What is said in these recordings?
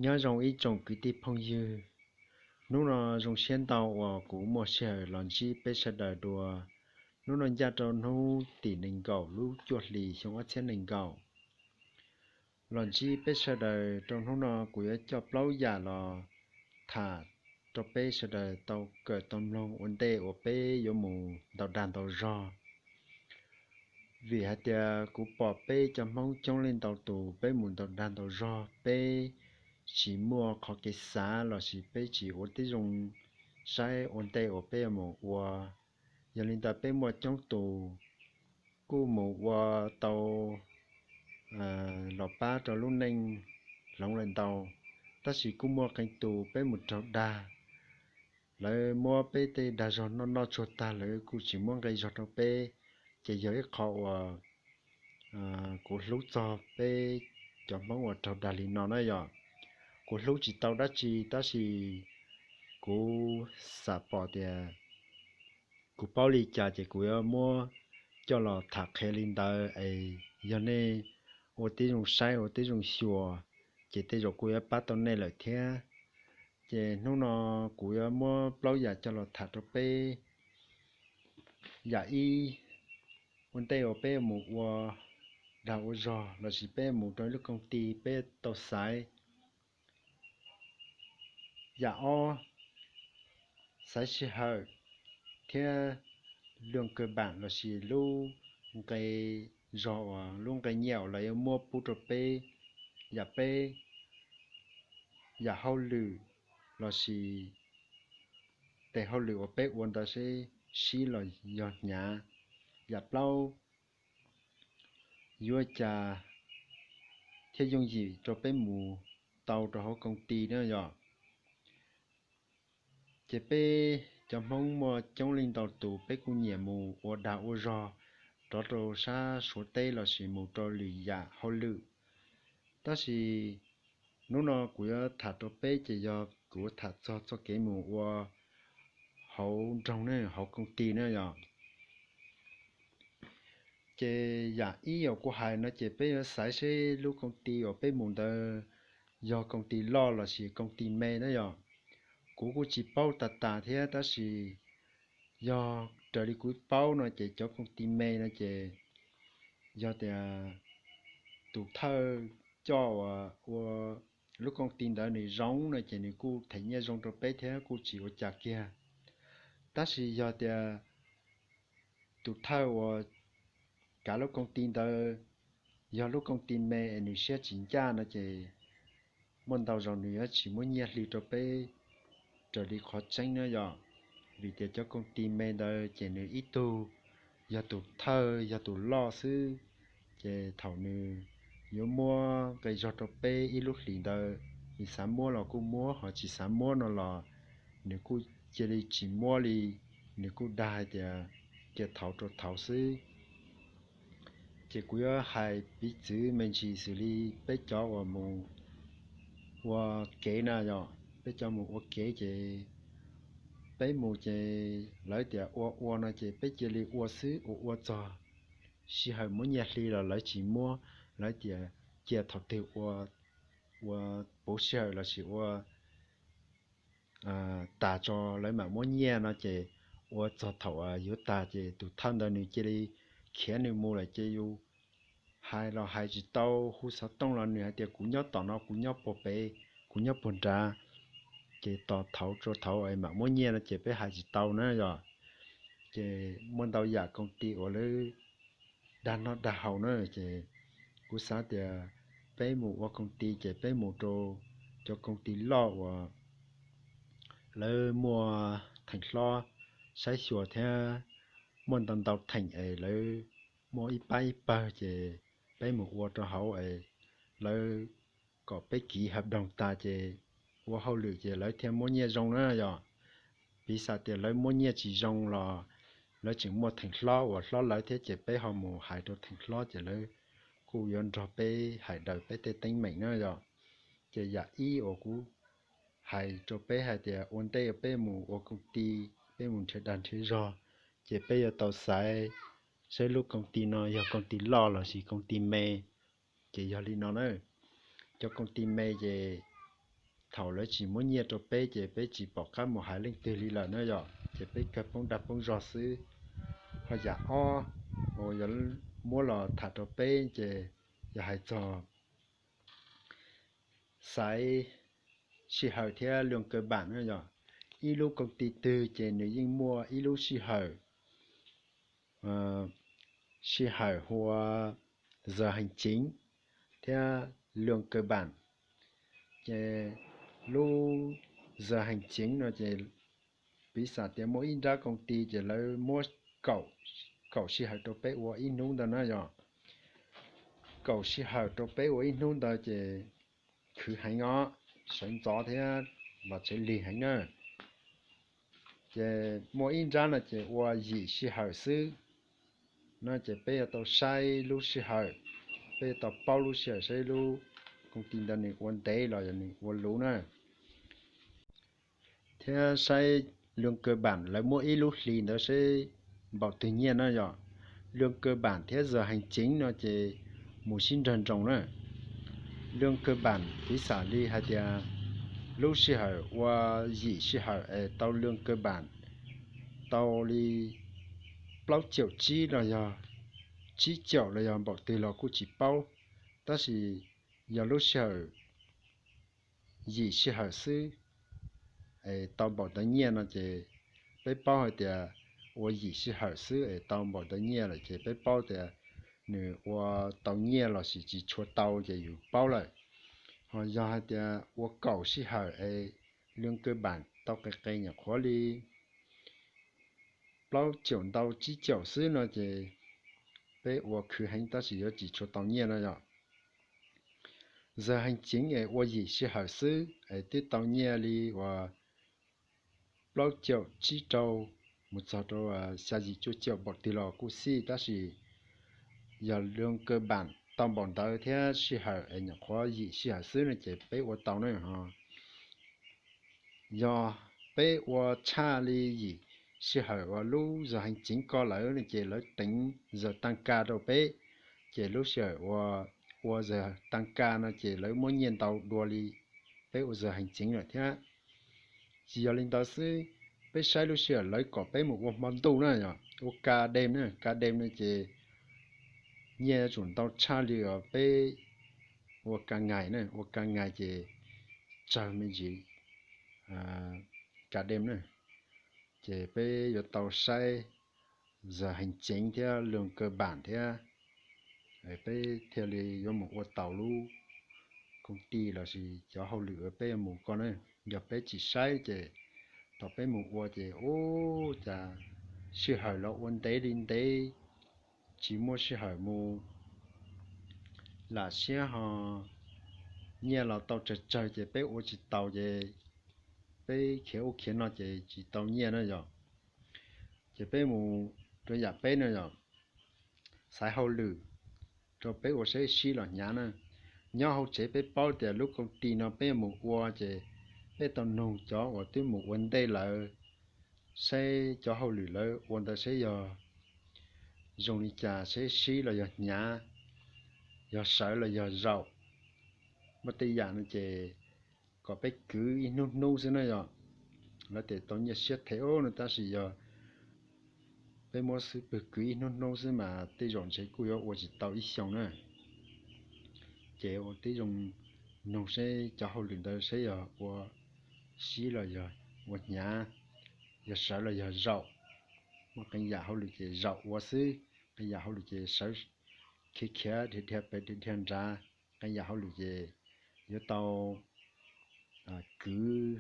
Nyob zoo ib tsoom kwv tij phooj ywg, hnub no zoo siab ntau uas kuv muaj sij hawm los ntsib peb sawv daws dua. Hnub no ncaj rau hnub tim nees nkaum lub cuaj hlis xyoo ob txhiab nees nkaum. Los ntsib peb sawv daws rau hnub no kuv yuav coj plaub yam los tham rau peb sawv daws tau kawm tau mloog ua ntej uas peb yuav mus ntaus dag ntaus zog. Vim hais tias kuv pom peb cov Hmoob coob leej ntau tus peb mus ntaus dag ntaus zog, peb tsis muaj qhov kev xav lossis peb tsis ua tib zoo saib ua ntej uas peb yuav mus ua. Yog li ntawd peb muaj coob tus kuj mus ua tau los pab rau lub neej hloov lawm ntau, tab sis kuj muaj qee tus peb mus raug dag, lawv muab peb tej dag zog noj noj tsuag tag lawv kuj tsis muab nqi zog rau peb. Ces yog ib qho uas kuv hlub txog peb cov Hmoob uas raug dag li no na yom. Kuv hlub tsis tau dab tsi tab sis kuv xav pom tias kuv paub li cas ces kuv yuav muab coj los tham qhia li ntawd es yog nej ua tib zoo saib ua tib zoo xyuas ces tej zaum kuj yuav pab tau nej lawm thiab. Ces hnub no kuv yuav muab plaub yam coj los tham rau peb. Yam ib, ua ntej uas peb mus ua dag ua zog lossis peb mus rau ib lub koom ti peb tau xaiv. Yam ob, xaiv sij hawm thiab luag kawg npaam lossis lub nqe zog uas lub nqe nyiaj uas lawv yuav muab pub rau peb. Yam peb, yam hauj lwm lossis tes hauj lwm uas peb ua ntawd seb sib los yog hnyav. Yam plaub, yuav cas thiaj yooj yim rau peb mus tau rau hauv koom ti na yom. Ces peb cov Hmoob muaj coob leej ntau tus peb kuj nyiam mus ua dag ua zog rov rau sab Suav teb lossis mus rau lwm yam hauj lwm. Tab sis hnub no kuv yuav tham rau peb ces yog kuv tham txog txoj kev mus ua hauv nroog ne, hauv koom ti na yom. Ces yam ib uas kuv hais no ces peb yuav xaiv seb lub koom ti uas peb mus ntawd yog koom ti loj lossis koom ti me na yom. Kuv kuj tsis paub tas tas thiab tab sis yog raws li kuv paub no ces cov koom ti me no ces yog tias tus thawj coj uas ua lub koom ti ntawd nws zoo no ces nws kuj them nyiaj zoo rau peb thiab kuj tsis ua cas kiag. Tab sis yog tias tus thawj uas kav lub koom ti ntawd yog lub koom ti me es nws siab tsis ncaj no ces muaj ntau zaus nws yuav tsis muab nyiaj hli rau peb raws li qhov tseeb na yom. Vim tias cov koom ti me ntawd ces nws ib tug yog tus thawj yog tus loj xwb, ces thaum nws yuav muab nqi zog rau peb ib lub hlis ntawd, nws xav muab los kuj muab, ho tsis xav muab no los nws kuj cia li tsis muab li, nws kuj dag hais tias cia thaud rau thaud xwb. Ces kuv yuav hais piv txwv me ntsis xws li peb cov uas mus ua kev na yom, peb cov mus ua kev ces peb mus ces lawv tias ua ua no ces peb cia li ua xwb, ua ua txog sij hawm muab nyiaj hli los lawv tsis muab, lawv tias cia thaum twg ua, ua puv sij hawm lossis ua tas tso lawv mam muab nyiaj no ces ua txog thaum yuav tas ces tus thawj ntawd nws cia li khiav nws mus lawm ces yus hais los hais tsis tau, hu xov tooj los nws hais tias kuv nyob tom no, kuv nyob puag pem, kuv nyob puag nrad, ces tos thaud tso thaud mam muab nyiaj no ces peb hais tsis tau na yom. Ces muaj ntau yam koom ti uas lawv dag noj dag haus na, ces kuv xav tias peb mus ua koom ti ces peb mus rau cov koom ti loj uas lawv muaj theem hlob saib xyuas thiab muaj ntau ntau theem es lawv muaj ib pab ib pawg ces peb mus ua rau hauv es lawv kom peb kiv hab doog tas ces ua hauj lwm ces lawv thiaj muab nyiaj zoo na yom. Piv xam tias lawv muab nyiaj tsis zoo los lawv tseem muaj theem hlob uas hlob lawv thiab ces peb ho mus hais rau theem hlob ces lawv kuj yuav nrog peb hais daws peb tej teeb meem na yom. Ces yam ib uas kuv hais rau peb hais tias ua ntej peb mus ua koom ti, peb mus nrhiav dag nrhiav zog, ces peb yuav tau xaiv saib lub koom ti no yog koom ti loj lossis koom ti me. Ces yog li no na, cov koom ti me ces thaum lawv tsis muab nyiaj rau peb ces peb tsis pom qab mus hais leej twg li lawm na yom, ces peb kawg poob dag poob zog xwb. Ho yam ob uas yog muab los tham rau peb ces yog hais txog xaiv sij hawm thiab luag kaw npam na yom. Ib lub koom ti twg ces nws yeej muaj ib lub sij hawm, sij hawm hu ua giờ hành chính thiab luag kaw npam. Ces lub giờ hành chính no ces piv xam tias muaj ib nrab koom ti ces lawv muab kaum sij hawm rau peb ua ib hnub ntawd na yom. Kaum sij hawm rau peb ua ib hnub ntawd ces khwv heev os, sawv ntxov thiab los tsev lig heev na. Ces muaj ib nrab no ces ua yim sij hawm xwb no ces peb yuav tau saib lub sij hawm, peb yuav tau paub lub sij hawm saib lub koom ti ntawd nws ua ntev los yog nws ua luv na. Thiab saib luag kaw npam lawv muab ib lub hlis ntawd saib npaum twg nyiaj na yom. Luag kaw npam thiab giờ hành chính no ces mus sib nrawg nroos na. Luag kaw npam piv xam li hais tias lub sij hawm ua yim sij hawm es tau luag kaw npam tau li plaub caum tsib los yog tsib caum los yog npaum twg los kuj tsis paub, tab sis yog lub sij hawm yim sij hawm xwb es tau npaum ntawd nyiaj no ces peb paub hais tias ua yim sij hawm xwb es tau npaum ntawd nyiaj lawm ces peb paub tias nws ua tau nyiaj los sis tsis tshua tau ces yus paub lawm. Ho yog hais tias ua kaum sij hawm es luag kaw npam tau qis qis nyuam qhuav li plaub caum ntau tsib caum xwb no ces peb ua khwv heev tab sis yuav tsis tshua tau nyiaj no yom. Giờ hành chính es ua yim sij hawm xwb es twb tau nyiaj li uas plaub caum tsib rau mus txog rau xya yim cuaj caum npaum twg los kuj xij, tab sis yog luag kaw npam tau npaum ntawd thiab sij hawm es nyuam qhuav yim sij hawm xwb no ces peb ua tau na ho. Yog peb ua tshaj li yim sij hawm uas lub giờ hành chính ko lawm no ces lawv teev giờ tăng ca rau peb, ces lub sij hawm uas ua giờ tăng ca no ces lawv muab nyiaj ntau dua li peb ua giờ hành chính lawm thiab. Tsis yog li ntawd xwb, peb saib lub sij hawm lawv kom peb mus ua hmo ntuj na yom, ua ca đêm na, ca đêm no ces nyiaj yuav tsum ntau tshaj li os peb ua ca ngày na, ua ca ngày ces tsawg me ntsis ca đêm na. Ces peb yuav tau saib giờ hành chính thiab luag kaw npam thiab peb thiaj li yuav mus ua tau lub công ty lossis cov hauj lwm uas peb yuav mus ko na. Yog peb tsis saib ces thaum peb mus ua ces ub cas sij hawm los ua ntev li ntev, tsis muaj sij hawm mus lam siab ho nyiaj los tau tsawg tsawg ces peb ua tsis taus ces peb khiav ub khiav no ces tsis tau nyiaj na yom. Ces peb mus rau yam peb no yom, xaiv hauj lwm rau peb ua saib sib los hnyav na. Nyob hauv tsev peb paub tias lub công ty no peb yuav mus ua ces peb tau nug cov uas twb mus ua ntej lawm saib cov hauj lwm lawv ua ntawd saib yog zoo li cas, saib sib los yog hnyav, yog sawv los yog zaum. Muaj tej yam no ces kom peb kwv ib hnub hnub xwb na yom. Lawv tias tau nyiaj siab thev ub no tab sis yog peb muab xwb pwg kwv ib hnub hnub xwb mas tej zaum ntshe kuj yuav ua tsis tau ib xyoo na. Ces ua tib zoo nug seb cov hauj lwm ntawd seb yog ua sib los yog ua hnyav, yog sawv los yog zaum. Muaj qee yam hauj lwm ces zaum ua xwb, qee yam hauj lwm ces sawv khiav khiav dhia dhia pem dhia dhia nrad, qee yam hauj lwm ces yuav tau kwv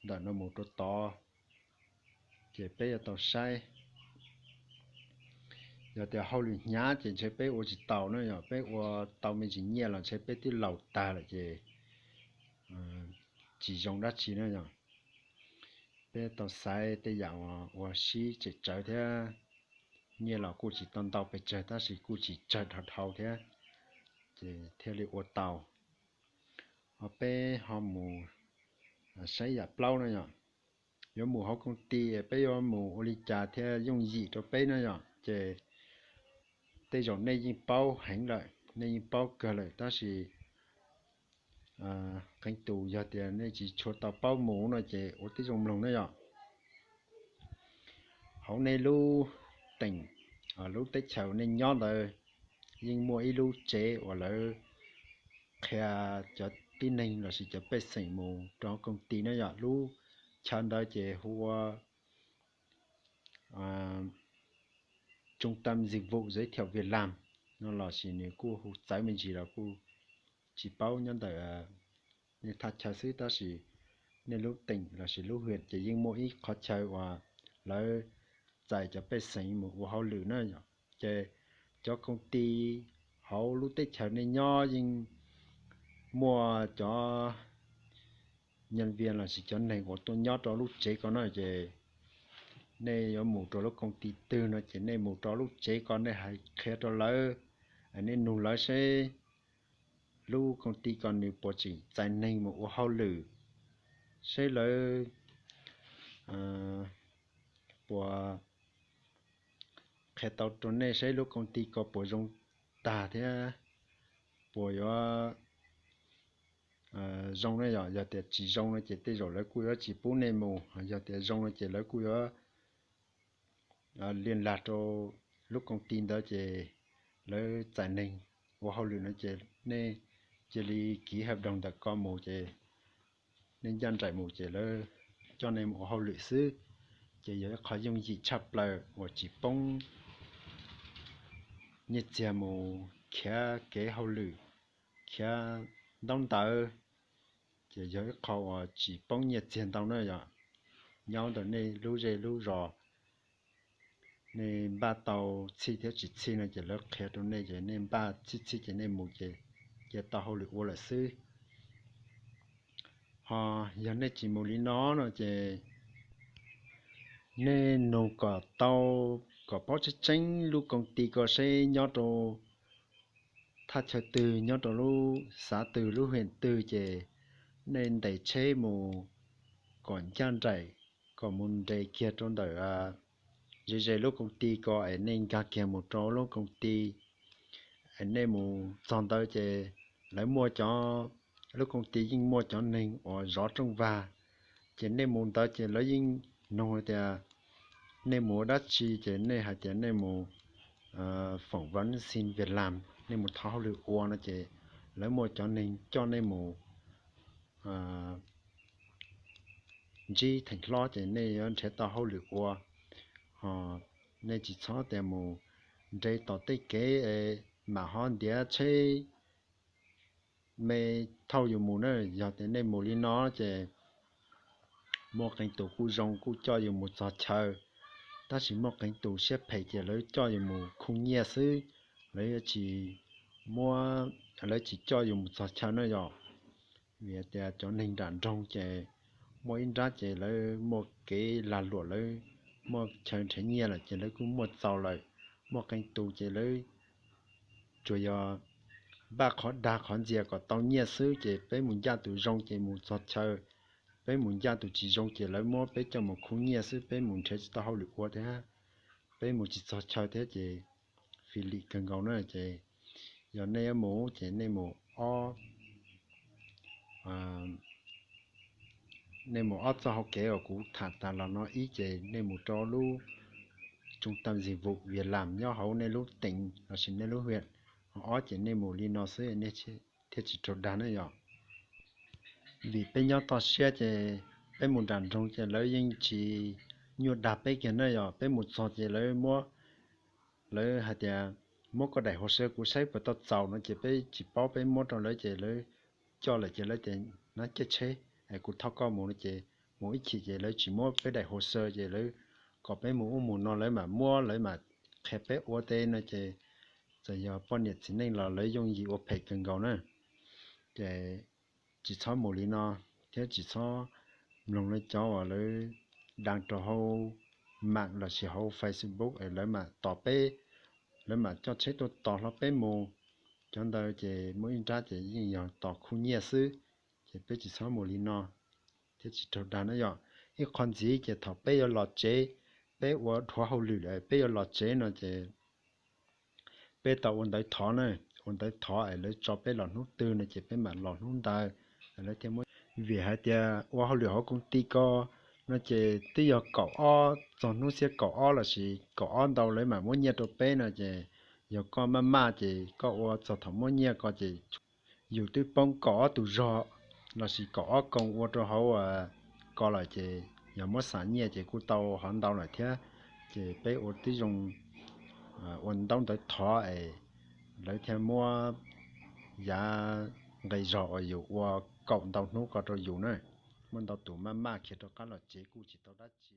ntawm no mus rau tod, ces peb yuav tau saib. Yog tias hauj lwm hnyav ces ntshe peb ua tsis taus na yom, peb ua tau me ntsis nyiaj los ntshe peb twb laus tag lawm ces tsis zoo dab tsi na yom. Peb tau xaiv tej yam uas ua sib tsem tsawv thiab, nyiaj los kuj tsis tau ntau pes tsawg tab sis kuj tsis tsawg dhau dhau thiab, ces thiaj li ua tau. Ho peb ho mus saib yam plaub na yom, yuav mus hauv công ty peb yuav mus ua li cas thiaj yooj yim rau peb na yom. Ces tej zaum nej yeej paub heev lawm, nej yeej paub kawg lawm tab sis Qee tus yog tias nej tsis tshua tau paub mus no ces ua tib zoo mloog na yom. Hauv nej lub teem, lub teb chaws nej nyob ntawd yeej muaj ib lub tsev uas lawv qhia cov tib neeg lossis cov pej xeem mus rau koom ti na yom. Lub chaw ntawd ces hu ua Trung tâm Dịch vụ Giới thiệu Việc làm no lossis nws kuj hu txawv me ntsis los kuj tsis paub nyob ntawm nej thaj chaw xwb, tab sis nej lub teem lossis lub hwm ces yeej muaj ib qhov chaw uas lawv txais cov pej xeem mus ua hauj lwm na yom. Ces cov koom ti hauv lub teb chaws nej nyob yeej muaj cov nyeej vias lossis cov neeg uas tuaj nyob rau lub tsev ko na ces nej yuav mus rau lub koom ti twg no ces nej mus rau lub tsev ko nej hais qhia rau lawv, nej nug lawv seb lub koom ti ko nws puas tseem txais neeg mus ua hauj lwm, seb lawv puas qhia tau rau nej seb lub koom ti ko puas zoo tag thiab puas yuav zoo na yom. Yog tias tsis zoo no ces tej zaum lawv kuj yuav tsis pub nej mus, yog tias zoo no ces lawv kuj yuav liên lạc rau lub koom ti ntawd ces lawv txais neeg ua hauj lwm no ces nej cia li ký hợp đồng ntawm ko mus ces nej ncaj nraim mus ces lawv coj nej mus ua hauj lwm xwb. Ces yog ib qho yooj yim tshaj plaws uas tsis poob nyiaj txiag mus khiav kev hauj lwm, khiav ntaub ntawv, ces yog ib qho uas tsis poob nyiaj txiag ntau na yom. Nyob ntawm nej lub zej lub zos, nej npaj tau txhij thiab tsis txhij no ces lawv qhia rau nej ces nej npaj txhij txhij ces nej mus ces cia tau hauj lwm ua lawm xwb. Ho yog nej tsis mus li no no ces nej nug kom tau, kom paub tseeb tseeb lub koom ti ko seb nyob rau thaj chaw twg, nyob rau lub xav twg lub hwm twg ces nej ntes tsheb mus kom ncaj nraim, kom mus nres kiag rau ntawm ze ze lub koom ti ko es nej nkag kiag mus rau lub koom ti. Es nej mus txog ntawd ces lawv muaj cov, lub koom ti yeej muaj cov neeg uas zov rooj vag, ces nej mus ntawd ces lawv yeej nug tias nej mus ua dab tsi ces nej hais tias nej mus phỏng vấn xin việc làm, nej mus thov hauj lwm ua no ces lawv muaj cov neeg coj nej mus ntsib theem hlob ces nej yuav nrhiav tau hauj lwm ua. Ho nej tsis txhob tias mus nres tom tej kev mam ho ntiav tsheb me thauj yus mus na. Yog tias nej mus li no ces muaj qee tus kuj zoo kuj coj yus mus txog chaw, tab sis muaj qee tus siab phem ces lawv coj yus mus khu nyiaj xwb, lawv tsis muab, lawv tsis coj yus mus txog chaw na yom. Vim tias cov neeg nram nroog ces muaj ib nrab ces lawv muaj kev lag luam, lawv muaj chaw nrhiav nyiaj lawm ces lawv kuj muaj txaus lawm. Muaj qee tus ces lawv tsuas yog npaj qhov dag qhov ntxias kom tau nyiaj xwb, ces peb mus ncaj tus zoo ces mus txog chaw, peb mus ncaj tus tsis zoo ces lawv muab peb coj mus khu nyiaj xwb, peb mus nrhiav tsis tau hauj lwm ua thiab, peb mus tsis txog chaw thiab ces fim lim kawg nkaus na. Ces yog nej yuav mus ces nej mus ob nej mus ob txoj hau kev uas kuv tham tas los no. Ib ces nej mus rau lub trung tâm dịch vụ việc làm nyob hauv nej lub teem lossis nej lub hwm, ho ob ces nej mus li no xwb thiaj tsis raug dag na yom. Vim peb nyob toj siab ces peb mus nram nroog ces lawv yeej tsis nyuaj dag peb kiag na yom. Peb mus txog ces lawv muab, lawv hais tias muab koj daim hồ sơ kuv saib puas tau txaus no ces peb tsis paub, peb muab rau lawv ces lawv coj lawm ces lawv tias nab caij tsheb es kuv thauj koj mus no ces mus ib chim ces lawv tsis muab peb daim hồ sơ ces lawv kom peb mus ub mus no lawv mam muab, lawv mam qhia peb ua teb no ces txawm yog poj niam txiv neej los lawv yooj yim ua phem kawg nkaus na. Ces tsis txhob mus li no thiab tsis txhob mloog lawv cov uas lawv đăng rau hauv mạng lossis hauv Facebook es lawv mam tos peb, lawv mam coj tsheb tuaj tos hlo peb mus. Cov ntawd ces muaj ib nrab ces yeej yog tos khu nyiaj xwb, ces peb tsis txhob mus li no thiab tsis raug dag na yom. Ib qho ntxiv ces thaum peb yuav los tsev, peb ua dhuav hauj lwm lawm peb yuav los tsev no ces peb tau ua ntawv thov na, ua ntawv thov es lawv tso peb los hnub twg no ces peb mam los hnub ntawd. Lawv thiaj muab, vim hais tias ua hauj lwm hauv koom tij ko no ces twb yog kaum ob txog hnub xiab kaum ob lossis kaum ob ntau lawv mam muab nyiaj rau peb no ces yog koj maj maj ces koj ua txog thaum muab nyiaj ko ces yus twb poob kaum ob tus zog lossis kaum ob koos ua rau hauv ko lawm ces yog muab xam nyiaj ces kuj tau hov ntau lawm thiab. Ces peb ua tib zoo ua ntaub ntawv thov es lawv thiaj muab yav nqi zog uas yus ua kaum ntau hnub ko rau yus na. Muaj ntau tus maj maj khiav rov qab los tsev kuj tsis tau dab tsi.